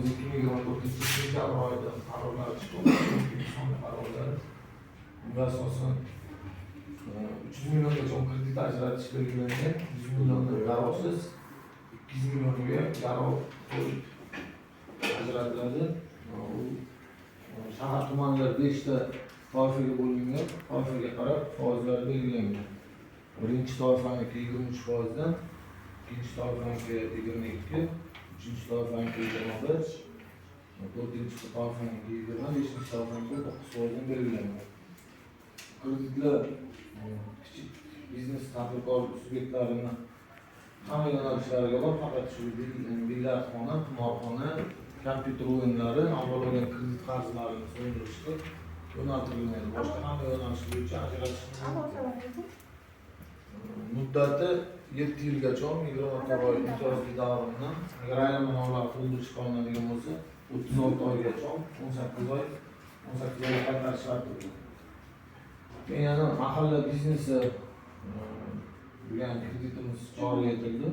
Biz 2024 sentyabr oyida qarorlar chiqdi, 12 sonli qarorlari. Bunga asosan 300 milliongacha kredit ajratish belgilangan, 100 milliondan garovsiz, 200 millioniga garov qo'yib ajratiladi. U shahar, tumanlar beshta toifaga bo'lingan, toifaga qarab foizlar belgilangan. Birinchi toifaniki 23%dan, ikkinchi toifaniki 22, uchinchi toifaniki 21, to'rtinchi toifaniki 20, beshinchi toifaniki 9%dan belgilangan. Kreditlar kichik biznes, tadbirkor subyektlarini hamma yo'nalishlariga bor, faqat shu bilyardxona, qimorxona, kompyuter o'yinlari, avval olgan kredit qarzlarini so'ndirishga yo'naltirilgan. Boshqa hamma yo'nalish bo'yicha ajratish mumkin. Muddati 7 yilgacha, 24 oy imtiyozli davridan, agar aylanma mablag' to'ldirishga olinadigan bo'lsa, 36 oygacha, 18 oy, 18 oyga qaytarish sharti bo'ladi. Keyin yana mahalla biznesi degan kreditimiz joriy etildi.